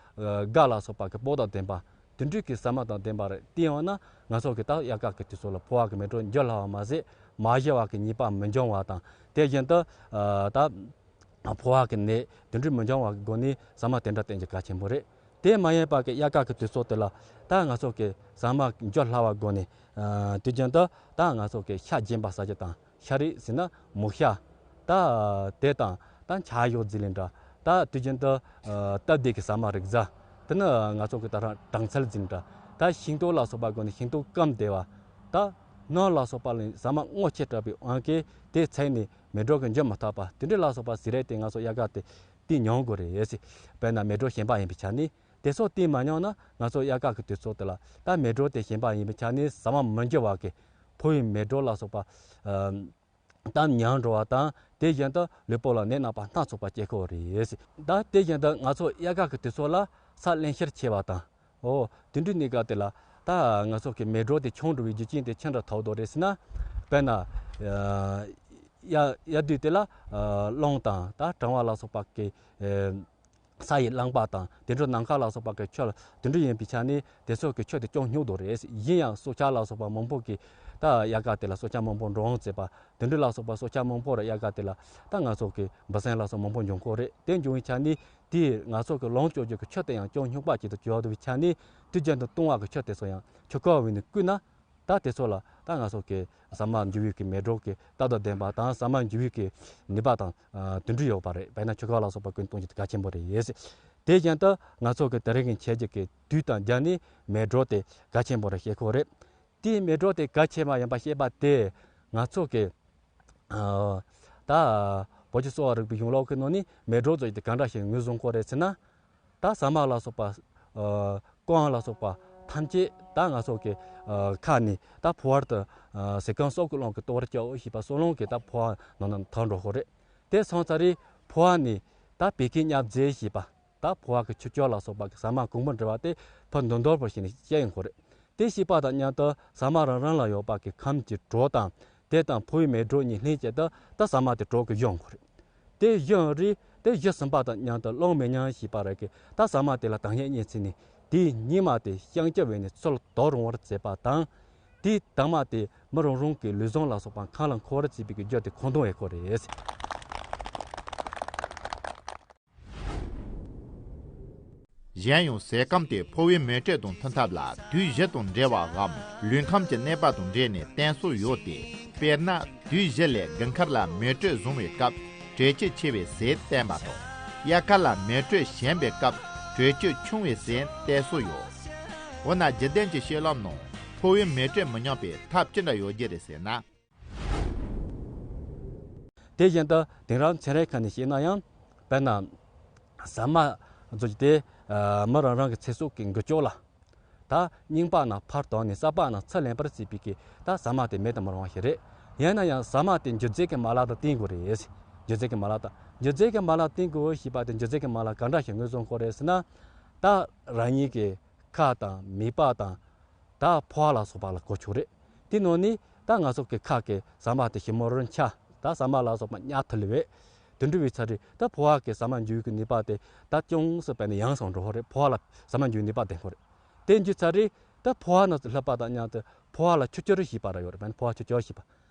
སྒ་ལ་སོགས་པ་གི་སྤོས་དང་ལྡན་པ་དེ་འདྲའི་གི་ཟ་མ་དང་ལྡན་པ་རེད། དེ་ཡང་ན་ང་ཚོ་གི་ད་དབྱར་ཁ་གི་དུས་ཚོད་ལ་ཕོ་བ་གི་མེ་སྒྲོན་འཇུ་སླ་བ་མ་ཟད་མ་ཞུ་བ་གི་ཉེས་པ་མི་འབྱུང་བ་དང་དེ་བཞིན་དུ་ཨ་ད་ཕོ་བ་གི་ནད་དེ་འདྲའི་མི་འབྱུང་བ་གི་སྒོ་ནས་ཟ་མ་དེ་འདྲ་བསྟེན་རྒྱུ་གལ་ཆེན་པོ་རེད། དེ་མ་ཡིན་པ་གི་དབྱར་ཁ་གི་དུས་ཚོད་དེ་ལ་ད་ང་ཚོ་གི་ཟ་མ་འཇུ་སླ་བ་སྒོ་ནས་ཨ་དུས་རྒྱུན་དུ་ད་ང་ཚོ་གི་ཤ་རྒྱན་པ་ཟ་རྒྱུ་དང་། ཤ་རིགས་ཟེར་ན་མོ་ཤ། ད་དེ་དང་ད་ཆ་ཡོ་ཟི་ལིན་འདྲ། ད་དུས་རྒྱུན་དུ་ཨ་སྟབས་བདེ་གི་ཟ་མ་རིགས་ཟ། དེ་ནི་ང་ཚོ་གི་ད་རང་སྦྲང་ཚལ་ཟིན་འདྲ། ད་ཤིང་ཏོག་ལ་སོགས་པ་སྒོ་ནས་ཤིང་ཏོག་སྐམ་བདེ་བ། ད་ནོར་ལ་སོགས་པ་ལ་ཟ་མ་སྔོ་ཆད་དྲགས་པའི་དབང་གིས་དེ་ཚད་ནས་མེ་སྒྲོན་གི་འཇུ་མི་ཐུབ་པ་དེ་འདྲ་ལ་སོགས་པ་ཟི་རེད་དེ་ང་ཚོ་དབྱར་ཁ་དེ་དེ་མྱོང་དགོས་རེད་ཟེར། དཔེར་ན་མེ་སྒྲོན་ཞན་པ་ཡིན་པའི་ཆ་ནས་དེ་ཚོ་དེ་མ་མྱོང་ན་ང་ཚོ་དབྱར་ཁ་གི་དུས་ཚོད་དེ་ལ་ད་མེ་སྒྲོན་དེ་ཞན་པ་ཡིན་པའི་ཆ་ནས་ཟ་མ་མི་འཇུ་བ་གི་ཕོ་བའི་མེ་སྒྲོན་ལ་སོགས་པ་ཨ། ད་ཉམས་འགྲོ་བ་དང་དེ་བཞིན་དུ་ལུས་པོ་ལ་ནད་རྣམ་པ་སྣ་ཚོགས་པ་སྐྱེ་གི་རེད། ད་དེ་བཞིན་དུ་ང་ཚོ་དབྱར་ཁ་གི་དུས་ཚོད་ལ་ས་བརླན་གཤེར་ཆེ་བ་དང་། འོ་དེ་འདྲའི་གནས་སྐབས་དེ་ལ་ད་ང་ཚོ་གི་མེ་སྒྲོན་དེ་ཆུང་འགྲོ་བའི་རྒྱུ་རྐྱེན་དེ་ཅི་འདྲ་ཐོག་དོ་རེད་ཟེར་ན། དཔེར་ན་དབྱར་དབྱར་དུས་དེ་ལ་རླུང་དང་ད་གྲང་བ་ལ་སོགས་པ་གི་ས་ཡི་རླངས་པ་དང་དེ་འཕྲོ་ནམ་མཁའ་ལ་སོགས་པ་གི་ཆུ་དེ་འདྲ་ཡིན་པའི་ཆ་ནས་དེ་ཚོ་གི་ཆུ་དེ་ཅུང་སྙོག་དོ་རེད། ཡིན་ཡང་སྲོག་ཆགས་ལ་སོགས་པ་མང་པོ་གི་ད་དབྱར་ཁ་དེ་ལ་སྲོག་ཆགས་མང་པོ་འགྲོ་འོང་བྱེད་པ་དེ་འདྲ་ལ་སོགས་པ་སྲོག་ཆགས་མང་པོ་ར་དབྱར་ཁ་དེ་ལ་ད་ང་ཚོ་གི་འབུ་སྲིན་ལ་སོགས་མང་པོ་འབྱུང་གི་རེད། དེ་འབྱུང་བའི་ཆ་ནས་དེས་ང་ཚོ་གི་ལོངས་སྤྱོད་རྒྱུ་གི་ཆུ་དེ་ཡང་ཅུང་སྙོག་པ་ཅིག་ཏུ་གྱུར་ཡོད་པའི་ཆ་ནས་དུས་རྒྱུན་དུ་བཏུང་བ་གི་ཆུ་དེ་ཚོ་ཡང་ཆུ་ཁོལ་བ་ནས་བསྐུས་ན། ད་དེ་ཚོ་ལ་ད་ང་ཚོ་གི་ཟ་མ་འཇུ་བའི་གི་མེ་སྒྲོན་གི་སྟབས་དང་ལྡན་པ་དང་ཟ་མ་འཇུ་བའི་གི་ནུས་པ་དང་ཨ་དེ་འདྲ་ཡོད་པ་རེད། དཔེར་ན་ཆུ་ཁོལ་ལ་སོགས་པ་ཀུན་གཏོང་རྒྱུ་དེ་གལ་ཆེན་པོ་རེད། དེ་བཞིན་དུ་ང་ཚོ་གི་དེ་རིང་གི་ཁྱེད་ཀྱི་གི་དུས་དང་སྦྱར་ནས་མེ་སྒྲོན་དེ་གལ་ཆེན་པོ་རེད་ཤེས་ཁོ་རེད། དེའི་མེ་སྒྲོན་དེ་གལ་ཆེ་བ་ཡིན་པ་ཤེས་པ་དེ་ང་ཚོ་གི་ཨ་ད་བོད་ཀྱི་གསོ་བ་རིག་པའི་གཞུང་ལུགས་ཀྱི་ནང་ནས་མེ་སྒྲོན་ཟེར་རྒྱུ་དེ་གང་འདྲ་ཞིག་ངོས་བཟུང་གོ་རེད་ཟེར་ན། ད་ཟ་མ་ལ་སོགས་པ། ཨ་རྐང་ལ་སོགས་པ་ཐམས་ཅད་ད་ང་ཚོ་གི་ཨ་ཁ་ནས་ད་ཕོ་བར་དུ་ཨ་ཟས་སྐོམ་སྲོག་གི་རླུང་གིས་གཏོར་བར་བྱའོ་ཞེས་པ་སྲོག་རླུང་གིས་ད་ཕོ་བ་ནང་ན་ཐར་འགྲོ་གི་རེད། དེ་སོང་ཙང་རེད་ཕོ་བ་ནས་ད་བད་ཀན་མཉམ་རྫས་ཞེས་པ་ད་ཕོ་བ་གི་ཆུ་སྐྱོར་ལ་སོགས་པ་གི་ཟ་མ་གང་པོ་འབྲེལ་བ་དེ་ཕར་འདོན་འདོན་པར་བྱས་ནས་བཤད་ཡོང་གི་རེད། དེ་བཤད་པ་དང་མཉམ་དུ་ཟ་མ་རང་རང་ལ་ཡོད་པ་གི་ཁམས་ཀྱི་དྲོད་དང་དེ་དང་ཕོ་བའི་མེ་སྒྲོན་གཉིས་ལྷན་སྐྱེས་དུ་ད་ཟ་མ་དེ་དྲོད་ཀྱིས་གཞུ་ཡོང་གི་རེད། དེ་གཞུ་རེད། དེ་གཞུ་ཟིན་པ་དང་མཉམ་དུ་རླུང་མེ་མཉམ་ཞེས་པ་རེད་གི་ད་ཟ་མ་དེ་ལ་དྭངས་སྙིགས་རྙེད་ཚེ་ནས་དེའི་སྙིགས་མ་དེ་བཤང་གཅི་བྱས་ནས་ཚུར་དོར་འོང་བར་བྱེད་པ་དང་། དེའི་དྭངས་མ་དེ་མི་རང་རང་གི་ལུས་ཟུངས་ལ་སོགས་པ་ཁམས་ལ་འཁོར་བར་བྱེད་པའི་གི་རྒྱུ་དེ་ཁོང་དོན་ཡོད་ཁོ་རེད། གཞན་ཡང་ཟས་སྐོམ་དེ་ཕོ་བའི་མེ་དྲོད་དང་མཐུན་ཐབས་ལ་དུས་བཞི་དང་འབྲེལ་བའམ་ལུས་ཁམས་ཀྱི་གནས་བབ་དང་འབྲེལ་ནས་བསྟེན་སྲོལ་ཡོད་དེ། དཔེར་ན་དུས་བཞི་ལས་དགུན་ཁར་ལ་མེ་དྲོད་བཟང་བའི་སྐབས་དྲོད་སྐྱེད་ཆེ་བའི་ཟས་བསྟེན་པ་དང་། དབྱར་ཁ་ལ་མེ་དྲོད་ཞན་པའི་སྐབས་དྲོད་སྐྱེད་ཆུང་བའི་ཟས་བསྟེན་སྲོལ་ཡོད། འོ་ན་འཇིག་རྟེན་གྱི་གཤིས་ལམ་ནང་ཕོ་བའི་མེ་དྲོད་མི་ཉམས་པའི་ཐབས་ཅི་འདྲ་ཡོད་རྒྱུ་རེད་ཟེར་ན། དེ་བཞིན་དུ་དེང་རབས་ཚན་རིག་ཁག་ནས་བཤད་ན་ཡང་། དཔེར་ན། ཟ་མ་ཟེར་རྒྱུ་དེ་མི་རང་རང་གི་ཚེ་སྲོག་གི་འགུལ་སྐྱོད་ལ། ད་རྙིང་པ་ན་ཕར་དོར་ནས་གསར་པ་ན་ཚུར་ལེན་པར་བྱེད་པའི་གི་ད་ཟ་མ་དེ་མེད་དུ་མི་རུང་བ་ཞིག་རེད། ཡིན་ན་ཡང་ཟ་མ་དེ་འཇུ་རྩལ་གྱི་མ་ལག་དང་བསྟེན་དགོས་རེད། འཇུ་རྩལ་གྱི་མ་ལག་དང་། འཇུ་རྩལ་གྱི་མ་ལག་བསྟེན་དགོས་ཞེས་པ་དེ་འཇུ་རྩལ་གྱི་མ་ལག་ག་འདྲ་ཞིག་ངོས་བཟུང་དགོས་རེད་ཟེར་ན། ད་རང་ཉིད་ཀྱི་ཁ་དང་མིད་པ་དང་། ད་ཕོ་བ་ལ་སོགས་པ་ལ་གོ་ཆོད་རེད། དེའི་ནང་ནས་ད་ང་ཚོ་གི་ཁ་གི་ཟ་མ་དེ་ཞིབ་མོར་འཆའ། ད་ཟ་མ་ལ་སོགས་པ་ཉར་ཐུབ་ལེ་བས། དེ་འདྲ་བའི་ཚེ་རེད། ད་ཕོ་བ་གི་ཟ་མ་འཇུ་བའི་གི་ནུས་པ་དེ་ད་ཅུང་ཟད་བས་ན་ཡངས་སུ་འགྲོ་བ་རེད། ཕོ་བ་ལ་ཟ་མ་འཇུ་བའི་ནུས་པ་ལྡན་པ་རེད། དེ་འཇུ་ཚར་རེད། ད་ཕོ་བ་ནང་སླེབས་པ་དང་མཉམ་དུ་ཕོ་བ་ལ་ཆུ་སྐྱོར་བྱེད་པ་ར་ཡོད་རེད། བས་ན་ཕོ་བ་ཆུ་སྐྱོར་བྱེད་པ།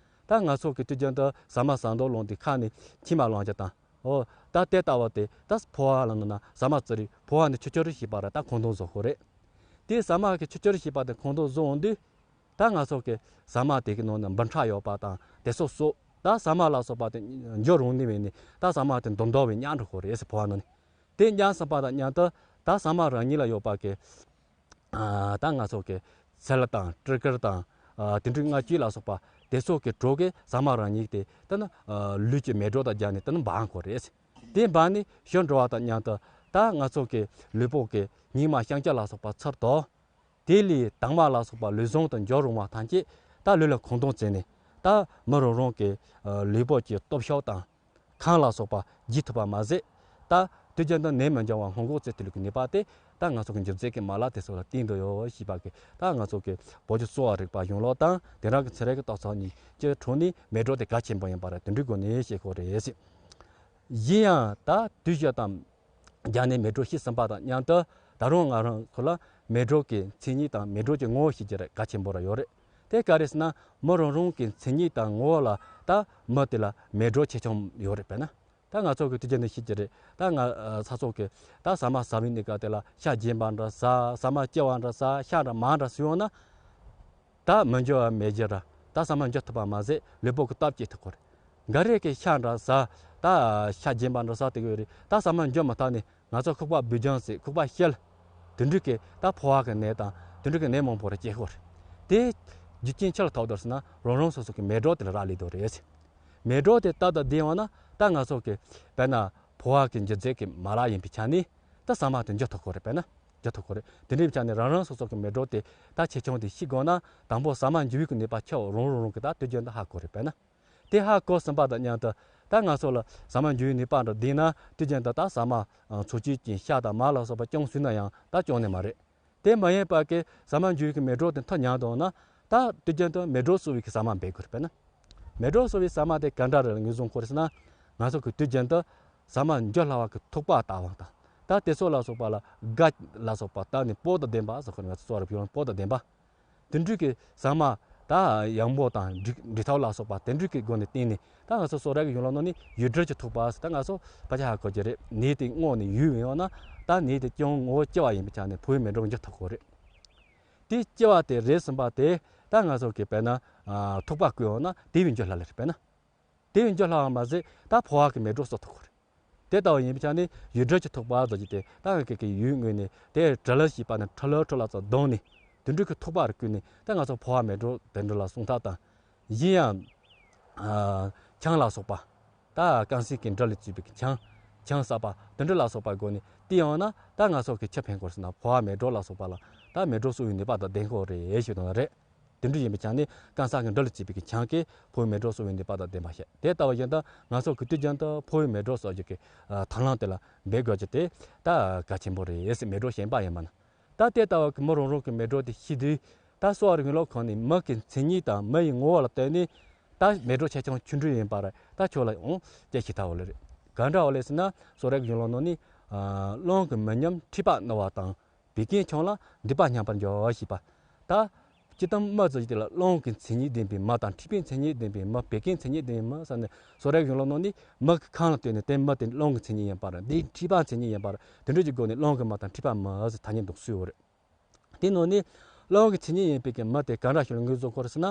ད་ང་ཚོ་གི་དུས་རྒྱུན་དུ་ཟ་མ་ཟ་འདོད་ལོང་དེ་ཁ་ནས་མཆིལ་མ་ལང་རྒྱུ་དང་། ཨོ། ད་དེ་ལྟ་བུ་དེ་ད་ཕོ་བ་ལ་ནང་ན་ཟ་མ་བཙིར་རེད། ཕོ་བ་ནས་ཆུ་སྐྱོར་བྱེད་པ་ར་ད་ཁོང་དོན་བཟོ་དགོས་རེད། དེ་ཟ་མ་གི་ཆུ་སྐྱོར་བྱེད་པ་དེ་ཁོང་དོན་བཟོ་འོང་དུས། ད་ང་ཚོ་གི་ཟ་མ་དེ་གི་ནང་ན་འབུ་ཕྲ་ཡོད་པ་དང་དེ་སོ་སོ། ད་ཟ་མ་ལ་སོགས་པ་དེ་འཇུ་རུང་ནི་མེད་ནི་ད་ཟ་མ་དེ་མདོག་མདོག་བས་མྱགས་འགྲོ་གི་རེད་ཟེར། ཕོ་བ་ནང་ནས་དེ་མྱགས་ཟིན་པ་དང་མཉམ་དུ་ད་ཟ་མ་རང་ཉིད་ལ་ཡོད་པ་གི། ཨ། ད་ང་ཚོ་གི་ཚལ་དང་སྤྲི་དཀར་དང་། ཨ། དེ་འདྲའི་རྔ་བཅུད་ལ་སོགས་པ་དེ་ཚོ་གི་གྲོགས་ཀྱིས་ཟ་མ་རང་ཉིད་དེ་ད་ནི། ཨ། ལུས་ཀྱི་མེ་སྒྲོན་དང་སྦྱར་ནས་ད་ནི་འབག་དགོས་རེད། དེ་འབག་ནས་ཞོན་འགྲོ་བ་དང་མཉམ་དུ་ད་ང་ཚོ་གི་ལུས་པོ་གི་སྙིགས་མ་བཤང་གཅི་ལ་སོགས་པ་ཚུར་དོར། དེ་ལས་དྭངས་མ་ལ་སོགས་པ་ལུས་ཟུངས་དུ་འགྱུར་རུང་བ་ཐམས་ཅད་ད་ལུས་ལ་ཁོང་དོན་བཙལ་ནས། ད་མི་རང་རང་གི་ལུས་པོ་གི་སྟོབས་ཤུགས་དང་ཁམས་ལ་སོགས་པ་རྒྱས་ཐུབ་པ་མ་ཟད། ད་དུས་རྒྱུན་དུ་ནད་མི་འབྱུང་བ་སྔོན་འགོག་བྱེད་ཐུབ་ལུགས་ཀྱི་ནུས་པ་དེ་ད་ང་ཚོ་གི་འཇུ་རྩལ་གྱི་མ་ལག་དེ་ཚོ་ལ་བརྟེན་དུ་ཡོད་ཞེས་པ་གི། ད་ང་ཚོ་གི་བོད་ཀྱི་གསོ་བ་རིག་པ་གཞུང་ལུགས་དང་དེང་རབས་ཀྱི་ཚན་རིག་གི་རྟོག་ཚོགས་གཉིས་ཀྱི་ཁྲོད་ནས་མེ་སྒྲོན་དེ་གལ་ཆེན་པོ་ཡིན་པ་རེད། དེ་འདྲའི་སྒོ་ནས་ཤེས་དགོས་རེད། ཡིན་ཡང་ད་དུས་ཞག་དང་རྒྱ་ནས་མེ་སྒྲོན་ཤེས་ཟིན་པ་དང་མཉམ་དུ་ད་རུང་ང་རང་ཚོ་ལ་མེ་སྒྲོན་གྱི་མཚན་ཉིད་དང་མེ་སྒྲོན་གྱི་ངོ་བོ་ཤེས་རྒྱུ་རེད་གལ་ཆེན་པོ་ར་ཡོད་རེད། དེ་ག་རེ་ཟེར་ན་མི་རང་རང་གི་མཚན་ཉིད་དང་ངོ་བོ་ལ་ད་མི་དེ་ལ་མེ་སྒྲོན་ཆེ་ཆུང་ཡོད་རེད། དཔེར་ན་ད་ང་ཚོ་གི་དུས་རྒྱུན་ནས་ཤེས་ཀྱི་རེད། ད་ང་ཚ་ཚོ་གི་ད་ཟ་མ་ཟ་བའི་གནས་སྐབས་དེ་ལ་ཤ་རྒྱས་པ་འདྲ་ཟ། ཟ་མ་སྐྱེ་བ་འདྲ་ཟ། ཤ་འདྲ་མར་འདྲ་ཟོས་ཡོང་ན། ད་མི་འཇུ་བ་མེད་རྒྱུ་ར། ད་ཟ་མ་འཇུ་ཐུབ་པ་མ་ཟད་ལུས་པོ་གི་སྟོབས་སྐྱེད་ཐུབ་ཀྱི་རེད། འགའ་རེ་གི་ཤ་འདྲ་ཟ། ད་ཤ་རྒྱས་པ་འདྲ་ཟ་དེ་གི་རེད། ད་ཟ་མ་འཇུ་མ་ཐག་ནས་ང་ཚོ་ཁུག་པ་སྦུབ་རྒྱང་ཟེར། ཁུག་པ་བཤལ། དེ་འདྲ་གི་ད་ཕོ་བ་གི་ནད་དང་དེ་འདྲ་གི་ནད་མང་པོ་ར་སྐྱེ་གི་རེད། དེ་རྒྱུ་རྐྱེན་ཅི་ལ་ཐུག་འདུག་ཟེར་ན་རང་རང་སོ་སོ་གི་མེ་སྒྲོན་དེ་ལ་རག་ལས་འདུག་རེད། མེ་སྒྲོན་དེ་ཏག་ཏག་ལྡན་ཡོང་ན་ད་ང་ཚོ་གི་དཔེར་ན་ཕོ་བ་གི་འཇུ་རྩལ་གྱི་མ་ལག་ཡིན་པའི་ཆ་ནས་ད་ཟ་མ་དེ་འཇུ་ཐུབ་ཀྱི་རེད། དཔེར་ན་འཇུ་ཐུབ་ཀྱི་རེད། དེ་འདྲའི་ཆ་ནས་རང་རང་སོ་སོ་གི་མེ་སྒྲོན་དེ་ད་ཆེ་ཆུང་དེ་ཤེས་དགོས་ན་དང་པོ་ཟ་མ་འཇུ་བའི་གི་ནུས་པ་ཁྱེད་རང་རང་རང་གི་ད་དུས་རྒྱུན་དུ་ཧ་གོ་རེད། དཔེར་ན་དེ་ཧ་གོ་ཟིན་པ་དང་མཉམ་དུ་ད་ང་ཚོ་ལ་ཟ་མ་འཇུ་བའི་ནུས་པ་འདྲ་ལྡན་ན་དུས་རྒྱུན་དུ་ད་ཟ་མ་འཚོ་བཅུད་ཀྱི་ཤ་དང་མར་ལ་སོགས་པ་ཅུང་ཟོས་ན་ཡང་ད་སྐྱོན་ནི་མ་རེད། དེ་མ་ཡིན་པ་གི་ཟ་མ་འཇུ་གི་མེ་སྒྲོན་དེ་མཐོ་ཉག་འདུག་ན་ད་དུས་རྒྱུན་དུ་མེ་སྒྲོན་གསོ་བའི་གི་ཟ་མ་འབད་དགོས་རེད། དཔེར་ན་མེ་སྒྲོན་གསོ་བའི་ཟ་མ་དེ་ག་འདྲ་རེད་ངོས་བཟུང་དགོས་རེད་ཟེར་ན། ང་ཚོ་གི་དུས་རྒྱུན་དུ་ཟ་མ་འཇུ་སླ་བ་གི་ཐུག་པ་ལྟ་བུ་དང་ད་དེ་ཚོ་ལ་སོགས་པ་ལ་སྒ་ལ་སོགས་པ་བཏབ་ནས་སྤོབས་དང་ལྡན་པ་ཟེར་དགོས་རེད། ང་ཚོ་གསོ་བ་རིག་པའི་སྤོབས་དང་ལྡན་པ། དེ་འདྲ་གི་ཟ་མ་ད་ཡང་པོ་དང་འབྲི་འབྲི་ཐབས་ལ་སོགས་པ་དེ་འདྲ་གི་སྒོ་ནས་བསྟེན་ནས་ད་ང་ཚོ་གསོ་རིག་གི་གཞུང་ལུགས་ནང་ནས་ཡུལ་སྒྲོལ་གྱི་ཐུག་པ་ཟེར། ད་ང་ཚོ་ཕལ་ཆེར་ཧ་གོ་གི་རེད། ནད་དེ་སྔོན་ནས་ཡོད་ཡོང་ན་ད་ནད་དེ་ཅུང་ངོ་བོ་སྐྱེ་བ་ཡིན་པའི་ཆ་ནས་ཕོ་བའི་མེ་སྒྲོན་འཇུ་ཐུབ་ཀྱི་རེད། དེ་སྐྱེ་བ་དེ་རེད་ཟིན་པ་དེ་ད་ང་ཚོ་གི་དཔེར་ན་ཐུག་པ་བསྐུས་ཡོང་ན་དེ་བས་འཇུ་སླ་ལེ་རེད། དཔེར་ན་དེ་བས་འཇུ་སླ་བ་མ་ཟད་ད་ཕོ་བ་གི་མེ་སྒྲོན་གསོ་ཐུབ་ཀྱི་རེད། དེ་ལྟ་བུ་ཡིན་པའི་ཆ་ནས་ཡུལ་སྒྲོལ་གྱི་ཐུག་པ་ཟེར་གྱི་དེ་ད་ང་གི་གི་ཡུལ་དངོས་ནས་དེ་གྲི་ལ་ཞེས་པ་ནི་ཁྲི་ལོ་ཁྲི་ལ་ཙམ་བརྡུངས་ནས་དེ་འདྲ་གི་ཐུག་པ་རུ་བསྐུས་ནས་ད་ང་ཚོ་ཕོ་བ་མེ་སྒྲོན་དེ་འདྲ་ལ་སྲུང་ཐབས་དང་། གཞན་ཡང་ཆང་ལ་སོགས་པ་ད་རྐང་སེན་གྱི་འབྲུ་ལས་བཙོས་པའི་ཆང་། ཆང་གསར་པ་དེ་འདྲ་ལ་སོགས་པ་སྒོ་ནས་དེ་ཡང་ན་ད་ང་ཚོ་གི་ཆུ་ཕན་སྐོར་ཟེར་ན་ཕོ་བ་མེ་སྒྲོན་ལ་སོགས་པ་ལ་ད་མེ་སྒྲོན་གསོ་བའི་ནུས་པ་དང་ལྡན་སྐོར་རེད་ཞུ་དོན་རེད། དེ་འདྲ་ཡིན་པའི་ཆ་ནས་རྐང་སེན་གྱི་འབྲུ་ལས་བཙོས་པའི་གི་ཆང་གིས་ཕོ་བའི་མེ་སྒྲོན་གསོ་བའི་ནུས་པ་དང་ལྡན་པ་བཤད། དེ་ལྟ་བུ་བཞིན་དུ་ང་ཚོ་གི་དུས་རྒྱུན་དུ་ཕོ་བའི་མེ་སྒྲོན་གསོ་རྒྱུ་གི་ཨ་དང་བླངས་དེ་ལ་འབད་དགོས་རྒྱུ་དེ་ད་གལ་ཆེན་པོ་རེད་ཟེར། མེ་སྒྲོན་གཞན་པ་ཡིན་པ་ན། ད་དེ་ལྟ་བུ་གི་མི་རང་རང་གི་མེ་སྒྲོན་དེ་ཤེས་དུས་ད་གསོ་བ་རིག་གནས་ལོ་ཁོང་ནས་མི་གི་མཚན་ཉིད་དང་མི་ཡི་ངོ་བོ་ལ་ལྟོས་ནས་ད་མེ་སྒྲོན་ཆེ་ཆུང་ཆུང་འབྲིང་ཡིན་པར་ད་ཁྱོད་ལ་ཡང་དཔྱད་ཤེས་ཐབས་ལ་རེད། ག་འདྲ་བ་ལས་ཟེར་ན་གསོ་རིག་གཞུང་ལུགས་ནང་ནས་ཨ་རླུང་གི་མི་མཉམ་མཁྲིས་པ་རྣོ་བ་དང་། བད་ཀན་ཆུང་ལ་མཁྲིས་པ་མཉམ་པར་འཇོག་ཞེས་པ། ད་སྤྱིར་བཏང་མི་ཚོ་ཞིག་དེ་ལ་རླུང་གི་མཚན་ཉིད་ལྡན་པའི་མི་དང་མཁྲིས་པའི་མཚན་ཉིད་ལྡན་པའི་མི། བད་ཀན་མཚན་ཉིད་ལྡན་པའི་མི་ཟེར་ནས་གསོ་རིག་གཞུང་ལུགས་ནང་ནས་མི་གི་ཁམས་ལ་ལྟོས་ནས་དེ་མི་དེ་རླུང་གི་མཚན་ཉིད་ཡིན་པར་འདི་མཁྲིས་པ་མཚན་ཉིད་ཡིན་པར་དེ་འདྲ་གྱི་སྒོ་ནས་རླུང་གི་མི་དང་མཁྲིས་པ་མི་ཟེར་ཐ་སྙད་འདོགས་སྲོལ་ཡོད་རེད། དེ་ནང་ནས་རླུང་གི་མཚན་ཉིད་ཡིན་པའི་གི་མི་དེ་ག་འདྲ་ཞིག་ལ་ངོས་བཟུང་དགོས་རེད་ཟེར་ན།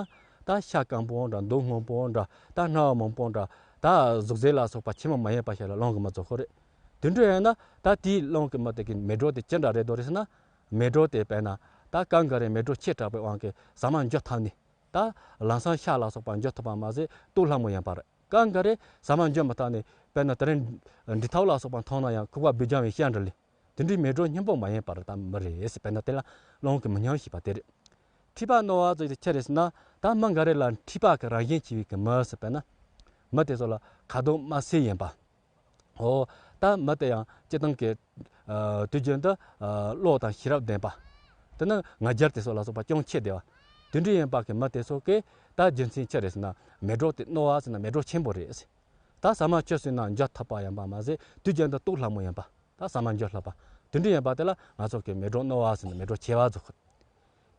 ད་ཤ་སྐམ་པོ་འདྲ། མདོག་སྔོན་པོ་འདྲ། ད་སྣ་བ་མང་པོ་འདྲ། ད་གཟུགས་མཛེས་ལ་སོགས་པ་ཆེ་མོ་མ་ཡིན་པ་ཞིག་ལ་རླུང་གི་མི་བཟོ་དགོས་རེད། དེ་འདྲ་ཡིན་ན་ད་དེའི་རླུང་གི་མི་དེ་གི་མེ་སྒྲོན་དེ་ཅི་འདྲ་རེད་འདུག་རེད་ཟེར་ན། མེ་སྒྲོན་དེ་དཔེར་ན་ད་གང་ག་རེ་མེ་སྒྲོན་ཆེ་དྲགས་པའི་དབང་གིས་ཟ་མ་འཇུ་ཐབས་ནས་ད་ལམ་སང་ཤ་ལ་སོགས་པ་འཇུ་ཐུབ་པ་མ་ཟད་སྟོབས་ལྷག་མོ་ཡིན་པ་རེད། གང་ག་རེ་ཟ་མ་འཇུ་མི་ཐུབ་ནས་དཔེར་ན་དེ་རིང་འབྲི་ཐབས་ལ་སོགས་པ་མཐོང་ན་ཡང་ཁུག་པ་སྦུབ་རྒྱང་བའི་ཤ་འདྲ་ལས། དེ་འདྲའི་མེ་སྒྲོན་སྙོམས་པོ་མ་ཡིན་པར་ད་མི་རེད་ཟེར། དཔེར་ན་དེ་ལ་རླུང་གི་མི་མཉམ་ཞེས་པ་དེ་རེད། མཁྲིས་པ་རྣོ་བ་ཟེར་དེ་ཆི་རེད་ཟེར་ན། ད་མི་འགའ་རེ་ལ་མཁྲིས་པ་གི་རང་བཞིན་ཆེ་བའི་གི་མི་ཟེར། དཔེར་ན་མི་དེ་ཚོ་ལ་ཁ་དོག་དམར་སེར་ཡིན་པ། འོ། ད་མི་དེ་ཡང་སྤྱིར་བཏང་གི་ཨ་དུས་རྒྱུན་དུ་ཨ་བློ་དང་ཤེས་རབ་ལྡན་པ། དེ་ནི་ང་རྒྱལ་དེ་ཚོ་ལ་སོགས་པ་ཅུང་ཆེ་བསྡད་པ། དེ་འདྲ་ཡིན་པ་གི་མི་དེ་ཚོ་གི་ད་རྒྱུ་མཚན་ཅི་རེད་ཟེར་ན། མེ་གྲོགས་དེ་རྣོ་བ་ཟེར་ན་མེ་གྲོགས་ཆེན་པོ་རེད། ད་ཟ་མ་ཅི་ཟོས་ན་འཇའ་ཐུབ་པ་ཡིན་པ་མ་ཟད། དུས་རྒྱུན་དུ་སྟོབས་ལྷག་མོ་ཡིན་པ། ད་ཟ་མ་འཇའ་ལྷག་པ། དེ་འདྲ་ཡིན་པ་དེ་ལ་ང་ཚོ་གི་མེ་གྲོགས་རྣོ་བ་ཟེར་ན་མེ་གྲོགས་ཆེ་བ་ཟེར་གོ།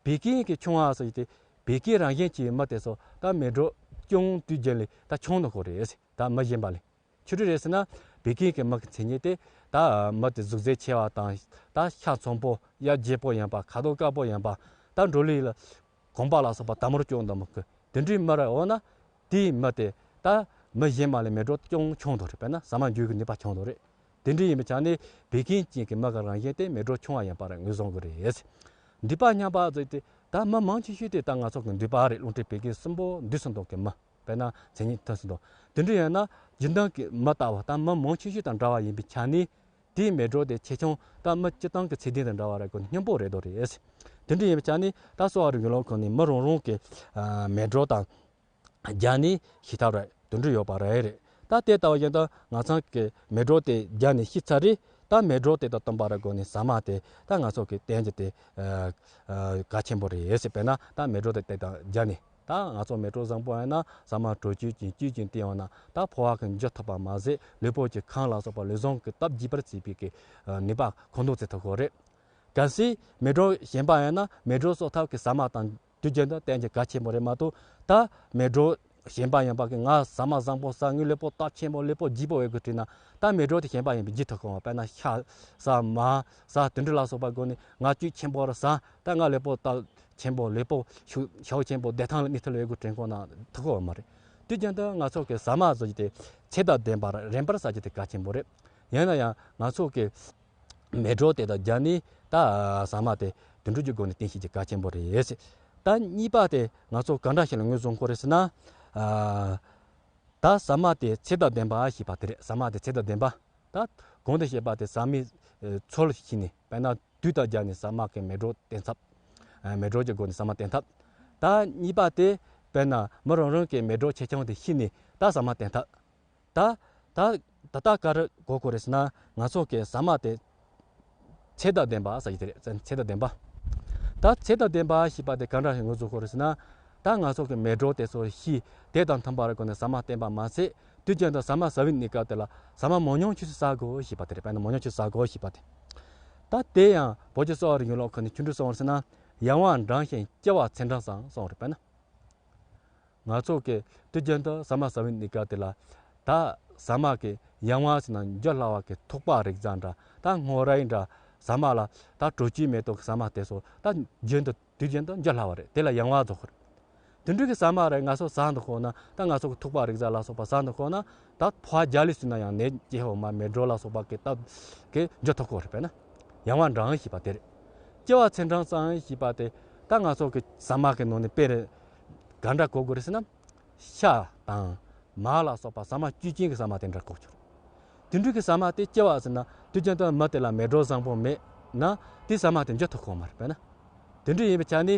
བད་ཀན་གི་ཆུང་བ་ཟེར་གྱི་དེ། བད་ཀན་རང་བཞིན་གྱི་མི་དེ་ཚོ་ད་མེ་གྲོགས་ཅུང་དུས་རྒྱུན་ལས་ད་ཆུང་ནི་ཁོ་རེད། ད་མི་གཞན་པ་ལས། ཆི་འདྲ་རེད་ཟེར་ན། བད་ཀན་གྱི་མི་གི་མཚན་ཉིད་དེ། ད་མི་དེ་གཟུགས་ཚད་ཆེ་བ་དང་། ད་ཤ་ཚོན་པོ། ཡ་རྒྱས་པོ་ཡིན་པ། ཁ་དོག་དཀར་པོ་ཡིན་པ། ད་འགྲོ་ལུགས་ལ་གོམ་པ་ལ་སོགས་པ་དལ་མོར་སྐྱོད་འདུག་མི་གི། དེ་འདྲའི་མི་རེ་འོ་ན། དེའི་མི་དེ་ད་མི་གཞན་མ་ལས་མེ་གྲོགས་ཅུང་ཆུང་དུ་རེད། དཔེར་ན་ཟ་མ་འཇུ་གི་ནུས་པ་ཆུང་དུ་རེད། དེ་འདྲ་ཡིན་པའི་ཆ་ནས་བད་ཀན་ཅན་གྱི་མི་གི་རང་བཞིན་དེ་མེ་གྲོགས་ཆུང་བ་ཡིན་པ་རེད་ངོས་བཟུང་གི་རེད། མདུད་པ་མཉམ་པ་ཟེར་དེ། ད་མི་མང་ཆེ་ཤོས་དེ་ད་ང་ཚོ་གི་མདུད་པ་རེད། རླུང་མཁྲིས་བད་ཀན་གསུམ་པོ་མདུད་སུ་འདུག་གི་མི། དཔེར་ན་མཚན་ཉིད་མཐུན་སུ་འདུག་དེ་འདྲ་ཡིན་ན་རྒྱུན་ལྡན་གྱི་མི་ལྟ་བུ་ད་མི་མང་ཆེ་ཤོས་དང་འདྲ་བ་ཡིན་པའི་ཆ་ནས། དེའི་མེ་གྲོགས་དེ་ཆེ་ཆུང་ད་མི་སྤྱིར་བཏང་གི་ཚད་ལྡན་དང་འདྲ་བ་རེད་གོ། སྙོམས་པོ་རེད་དོ་རེད། དེ་འདྲ་ཡིན་པའི་ཆ་ནས་ད་གསོ་བ་རིག་གཞུང་ལོ་ཁོ་ནས་མི་རང་རང་གི་ཨ་མེ་གྲོགས་དང་སྦྱར་ནས་ཤེས་ཐབས་རེད། དེ་འདྲ་ཡོད་པ་རེད་རེད། ད་དེ་ལྟ་བུ་ཡིན་ད་ང་ཚང་གི་མེ་གྲོགས་དེ་སྦྱར་ནས་ཤེས་ཚར་རེད། ད་མེ་གྲོགས་དེ་དང་བསྟུན་པ་རེད་གོ་ནས་ཟ་མ་དེ་ད་ང་ཚོ་གི་བསྟེན་རྒྱུ་དེ་ཨ་ཨ་གལ་ཆེན་པོ་རེད་ཟེར། དཔེར་ན་ད་མེ་གྲོགས་དེ་དེ་དང་སྦྱར་ནས། ད་ང་ཚོ་མེ་གྲོགས་བཟང་པོ་ཡིན་ན་ཟ་མ་དྲོད་སྐྱེད་ཅན་བཅུད་ཅན་བསྟེན་ཡོང་ན། ད་ཕོ་བ་གི་འཇུ་ཐུབ་པ་མ་ཟད། ལུས་པོ་གི་ཁམས་ལ་སོགས་པ་ལུས་ཟུངས་ཀྱི་སྟོབས་རྒྱས་པར་བྱེད་པའི་གི་ནུས་པ་མཁོ་འདོན་བྱེད་ཐུབ་ཀྱི་རེད། གལ་སྲིད་མེ་གྲོགས་གཞན་པ་ཡིན་ན་མེ་གྲོགས་གསོ་ཐབས་ཀྱི་ཟ་མ་དང་དུས་རྒྱུན་དུ་བསྟེན་རྒྱུ་གལ་ཆེན་པོ་རེད་མ་གཏོགས། ད་མེ་གྲོགས་གཞན་པ་ཡིན་པ་གི་ང་ཟ་མ་བཟང་པོ་ཟ། ངའི་ལུས་པོ་སྟོབས་ཆེན་པོ་ལུས་པོ་རྒྱས་པོ་ཡོད་དགོས་དྲིས་ན། ད་མེ་གྲོགས་དེ་གཞན་པ་ཡིན་པའི་འཇུ་ཐུབ་ཀྱི་མ། དཔེར་ན་ཤ་ཟ། མར་ཟ། དེ་འདྲ་ལ་སོགས་པ་སྒོ་ནས་ང་བཅུད་ཆེན་པོ་རེ་ཟ། ད་ང་ལུས་པོ་སྟོབས་ཆེན་པོ། ལུས་པོ་ཤུགས་ཤུགས་ཆེན་པོ། བདེ་ཐང་ལ་གནས་ཐུབ་ཡོད་དགོས་དྲན་གོ་ན་ཐུབ་ཀྱི་མ་རེད། དུས་རྒྱུན་དུ་ང་ཚོ་གི་ཟ་མ་ཟ་རྒྱུ་དེ་ཚད་དང་ལྡན་པ་རིམ་པར་ཟ་རྒྱུ་དེ་གལ་ཆེན་པོ་རེད། ཡིན་ན་ཡང་ང་ཚོ་གི་མེ་གྲོགས་དེ་དང་སྦྱར་ནས་ད་ཟ་མ་དེ་དུད་འགྲོ་གི་སྒོ་ནས་བསྟེན་ཤེས་ཀྱི་གལ་ཆེན་པོ་རེད། ད་གཉིས་པ་དེ་ང་ཚོ་ག་འདྲ་ཞིག་ལ་ངོས་བཟུང་དགོས་རེད་ཟེར་ན། ཨ་ད་ཟ་མ་དེ་ཚད་དང་ལྡན་པ་ཞེས་པ་དེ་རེད། ཟ་མ་དེ་ཚད་དང་ལྡན་པ། ད་གོང་དུ་བཤད་པ་དེ་ཟ་མའི་ཚོད་ཤེས་ནས། དཔེར་ན་དུས་དང་སྦྱར་ནས་ཟ་མ་གི་མེ་གྲོགས་བསྟེན་ཐབས། ཨ་མེ་གྲོགས་ཀྱི་སྒོ་ནས་ཟ་མ་བསྟེན་ཐབས། ད་གཉིས་པ་དེ་དཔེར་ན་མི་རང་རང་གི་མེ་གྲོགས་ཆེ་ཆུང་དེ་ཤེས་ནས་ད་ཟ་མ་བསྟེན་ཐབས། ད་ད་ད་ལྟ་ག་རེ་གོ་དགོས་རེད་ཟེར་ན། ང་ཚོ་གི་ཟ་མ་དེ་ཚད་དང་ལྡན་པ་ཟེར་གྱི་དེ་རེད། ཚད་དང་ལྡན་པ། ད་ཚད་དང་ལྡན་པ་ཞེས་པ་དེ་ག་འདྲ་ཞིག་ངོས་བཟུང་དགོས་རེད་ཟེར་ན། ད་ང་ཚོ་གི་མེ་གྲོགས་དེ་ཚོ་ཤེས། དེ་དང་མཐུན་པར་སྒོ་ནས་ཟ་མ་བསྟེན་པ་མ་ཟད། དུས་རྒྱུན་དུ་ཟ་མ་ཟ་བའི་གནས་སྐབས་དེ་ལ་ཟ་མ་མང་ཉུང་ཆུད་ཟོས་ཟ་དགོས་ཞེས་པ་དེ་རེད། དཔེར་ན་མང་ཉུང་ཆུད་ཟོས་ཟ་དགོས་ཞེས་པ་དེ། ད་དེ་ཡང་བོད་ཀྱི་གསོ་བ་རིག་གཞུང་ལོ་ཁོ་ནས་ཆི་འདྲ་གསུངས་པ་རེད་ཟེར་ན། ཡང་བ་འགྲངས་ཤིང་ལྕི་བ་ཚད་འགྲངས་ཙམ་གསུངས་པ་རེད། དཔེར་ན། ང་ཚོ་གིས་དུས་རྒྱུན་དུ་ཟ་མ་ཟ་བའི་གནས་སྐབས་དེ་ལ། ད་ཟ་མ་གི་ཡང་བ་ཟེར་ན་འཇུ་སླ་བ་གི་ཐུག་པ་རིགས་རྫས་འདྲ། ད་སྔོ་རིགས་འདྲ། ཟ་མ་ལ་ད་དྲོད་སྐྱེད་མེ་ཏོག་གི་ཟ་མ་དེ་ཚོ་ད་རྒྱུན་དུ་དུས་རྒྱུན་དུ་འཇུ་སླ་བ་རེད། དེ་ལ་ཡང་བ་ཟེར་གོ་རེད། དེ་འདྲ་གི་ཟ་མ་རེད། ང་ཚོ་ཟ་འདུག་ཁོ་ན། ད་ང་ཚོ་གི་ཐུག་པ་རིགས་རྫས་ལ་སོགས་པ་ཟ་འདུག་ཁོ་ན། ད་ཕོ་བ་རྒྱ་ལས་ཟིན་ན་ཡང་ནད་སྐྱེ་ཧོ་མ། མེ་གྲོགས་ལ་སོགས་པ་གི་སྟབས་ཀྱིས་འཇུ་ཐུབ་ཀྱི་རེད། དཔེར་ན་ཡང་བ་འགྲངས་ཞེས་པ་དེ་རེད། ལྕི་བ་ཚད་འགྲངས་ཙམ་ཞེས་པ་དེ། ད་ང་ཚོ་གི་ཟ་མ་གི་ནང་ནས་དཔེ་རེད། ག་འདྲ་གོ་དགོས་རེད་ཟེར་ན། ཤ་དང་མར་ལ་སོགས་པ་ཟ་མ་བཅུད་ཅན་གྱི་ཟ་མ་དེ་འདྲ་གོ་ཆོག་དེ་འདྲ་གི་ཟ་མ་དེ་ལྕི་བ་ཟེར་ན། དུས་རྒྱུན་དུ་མི་དེ་ལ་མེ་གྲོགས་བཟང་པོ་མེད་ན་དེ་ཟ་མ་དེ་འཇུ་ཐུབ་ཀྱི་མ་རེད། དཔེར་ན། དེ་འདྲ་ཡིན་པའི་ཆ་ནས་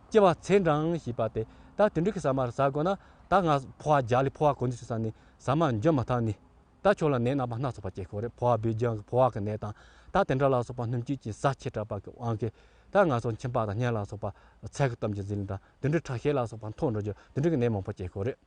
ལྕི་བ་ཚད་འགྲངས་ཞེས་པ་དེ། ད་དེ་འདྲ་གི་ཟ་མ་ཟ་དགོས་ན། ད་ང་ཕོ་བ་རྒྱ་ལས་ཕོ་བ་གོ་འདི་ཚོ་ཟ་ནས་ཟ་མ་འཇུ་མ་ཐུབ་ནས། ད་ཁྱོད་ལ་ནད་རྣམ་པ་སྣ་ཚོགས་པ་སྐྱེ་གི་རེད། ཕོ་བ་སྦོས་རྒྱུ། ཕོ་བ་གི་ནད་དང་། ད་དེ་འདྲ་ལ་སོགས་པ་སྣུམ་བཅུད་ཀྱི་ཟ་ཆེ་དྲགས་པ་གི་དབང་གིས། ད་ང་ཚོ་མཆིན་པ་དང་སྙིང་ལ་སོགས་པ་ཚད་ཀྱིས་གཏུམ་གྱི་ཟིལ་དང་། དེ་འདྲའི་ཁྲག་ཤེད་ལ་སོགས་པ་མཐོ་འགྲོ་རྒྱུ། དེ་འདྲ་གི་ནད་མང་པོ་སྐྱེ་གི་རེད།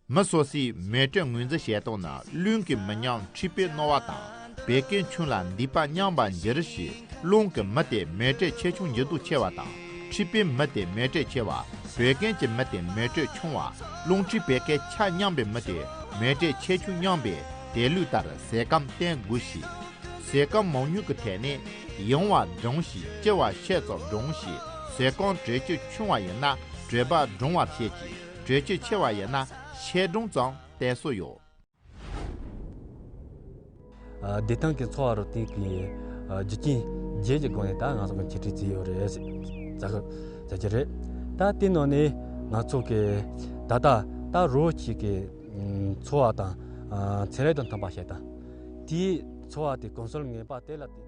མི་སོ་སོའི་མེ་དྲོད་ངོས་འཛིན་བྱེད་སྟངས་ནི་རླུང་གིས་མི་ཉམས་མཁྲིས་པའི་རྣོ་བ་དང་། བད་ཀན་ཆུང་ལ་མདུད་པ་མཉམ་པར་འགྱུར་ཞེས། རླུང་གི་མི་དེ་མེ་དྲོད་ཆེ་ཆུང་འགྱུར་ལྡོག་ཆེ་བ་དང་། མཁྲིས་པའི་མི་དེ་མེ་དྲོད་ཆེ་བ། བད་ཀན་གྱི་མི་དེ་མེ་དྲོད་ཆུང་བ། རླུང་མཁྲིས་བད་ཀན་ཆ་མཉམ་པའི་མི་དེ་མེ་དྲོད་ཆེ་ཆུང་མཉམ་པས་དེ་ལུགས་ལྟར་ཟས་སྐོམ་བསྟེན་དགོས་ཞེས། ཟས་སྐོམ་མང་ཉུང་གི་ཐད་ནས་ཡང་བ་འགྲངས་ཤིང་ལྕི་བ་ཤས་ཙམ་འགྲངས་ཞེས། ཟས་སྐོམ་དྲོད་སྐྱེད་ཆུང་བ་ཡིན་ན་དྲོད་འབར་འགྲངས་པར་བཤད་ཀྱི། དྲོད་སྐྱེད་ཆེ་བ་ཡིན་ན་ཤས་འགྲངས་ཙམ་བསྟེན་སྲོལ་ཡོད། ཨ་བདེ་ཐང་གི་འཚོ་བ་རོལ་སྟངས་ཀྱི་ཨ་རྒྱུ་རྐྱེན་བརྒྱད་ཀྱི་སྒོ་ནས་ད་ང་ཚོ་གི་འཆད་ཁྲིད་བྱས་ཡོད་རེད་ཟེར་གི་རེད། ད་དེ་ནང་ནས་ང་ཚོ་གི་ད་ལྟ་ད་རོགས་ཅིག་གི་ཨ་འཚོ་བ་དང་ཨ་ཚན་རིག་དང་མཐུན་པ་བྱེད་སྟངས། དེའི་འཚོ་བ་དེ་གོམས་སྲོལ་ངན་པ་དེ་ལ་བརྟེན།